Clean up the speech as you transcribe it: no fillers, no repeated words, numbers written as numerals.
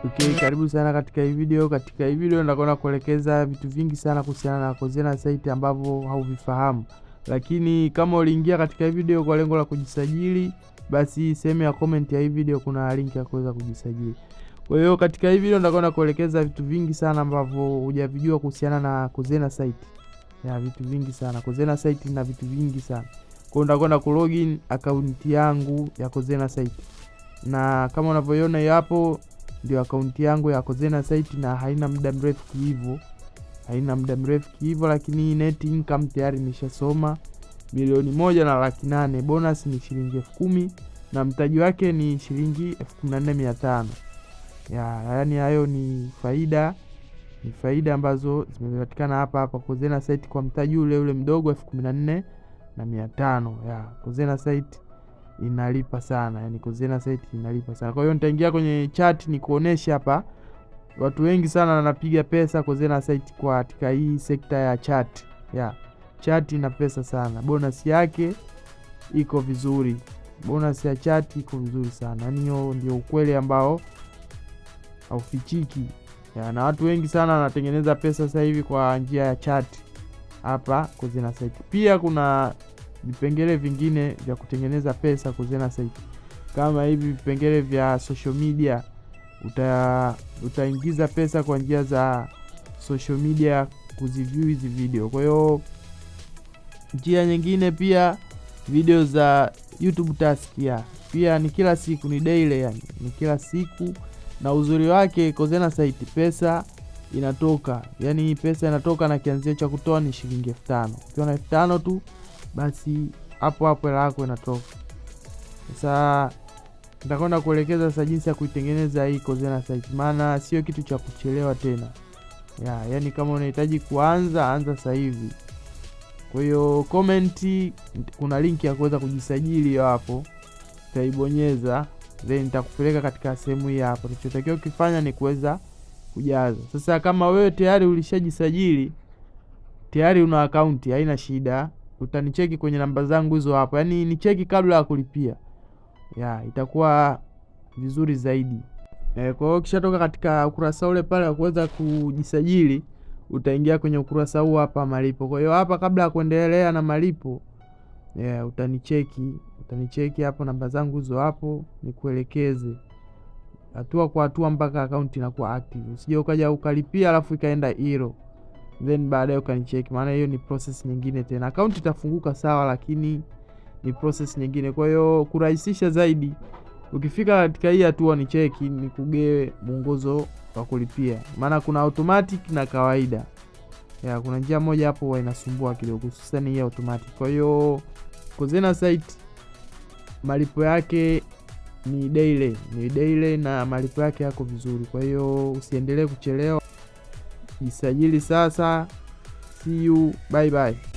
Okay, karibu sana katika hii video. Katika hii video nitakwenda kuelekeza vitu vingi sana kuhusiana na Kozena site ambavyo hauvifahamu. Lakini kama uliingia katika hii video kwa lengo la kujisajili, basi sehemu ya comment ya hii video kuna link ya kuweza kujisajili. Kwa hiyo katika hii video nitakwenda kuelekeza vitu vingi sana ambavyo hujavijua kuhusiana na Kozena site. Ya vitu vingi sana. Kozena site ina vitu vingi sana. Kwa hiyo nitakwenda kulogin account yangu ya Kozena site. Na kama unavyoiona hiyo hapo ndio akaunti yangu ya Kozena site na haina muda mrefu kihivo, haina muda mrefu kihivo, lakini net income tayari nishasoma 1,800,000, bonus ni shilingi 10,000 na mtaji wake ni shilingi 14,500. Ya, yaani hayo ni faida, ni faida ambazo zimepatikana hapa hapa Kozena site kwa mtaji ule ule mdogo 14,500. Ya, Kozena site inalipa sana, yani Kozena site inalipa sana. Kwa hiyo nitaingia kwenye chat ni kuonesha hapa watu wengi sana wanapiga pesa Kozena site kwa katika hii sekta ya chat. Ya, chat ina pesa sana. Bonus yake iko vizuri. Bonus ya chat iko vizuri sana. Yani hiyo ndio ukweli ambao haufichiki. Ya, na watu wengi sana wanatengeneza pesa sasa hivi kwa njia ya chat hapa Kozena site. Pia kuna vipengele vingine vya kutengeneza pesa Kozena site kama hivi vipengele vya social media. Utaingiza pesa kwa njia za social media kuziview hizi video. Kwa hiyo njia nyingine pia video za YouTube task ya pia ni kila siku, ni daily, yani ni kila siku. Na uzuri wake Kozena site pesa inatoka, yani pesa inatoka na kianzio cha kutoa ni shilingi 5,000. Ukiwa na 5,000 tu basi hapo hapo hela yako inatoka. Sasa nitakwenda kuelekeza sasa jinsi ya kuitengeneza hii Kozena site, maana sio kitu cha kuchelewa tena. Ya, yani kama unahitaji kuanza, anza sasa hivi. Kwa hiyo comment, kuna link ya kuweza kujisajili hapo, utaibonyeza then nitakupeleka katika sehemu hii hapo. Unachotakiwa kufanya ni kuweza kujaza. Sasa kama wewe tayari ulishajisajili, tayari una account, haina shida, utanicheki kwenye namba zangu hizo hapo. Yaani nicheki kabla ya kulipia. Ya, itakuwa vizuri zaidi. Kwa hiyo ukishatoka katika ukurasa ule pale wa kuweza kujisajili, utaingia kwenye ukurasa huu hapa malipo. Kwa hiyo hapa kabla ya kuendelea na malipo, utanicheki hapo namba zangu hizo hapo, nikuelekeze hatua kwa hatua mpaka account inakuwa active. Usije ukaja ukalipia alafu ikaenda error, then baadaye ukanicheki, maana hiyo ni process nyingine tena. Account itafunguka sawa, lakini ni process nyingine. Kwa hiyo kurahisisha zaidi, ukifika katika hii hatua nicheki, nikugewe mwongozo wa kulipia, maana kuna automatic na kawaida. Ya, kuna njia moja hapo huwa inasumbua kidogo, hususan hii automatic. Kwa hiyo Kozena site malipo yake ni daily, ni daily na malipo yake yako vizuri. Kwa hiyo usiendelee kuchelewa, jisajili sasa. See you, bye bye.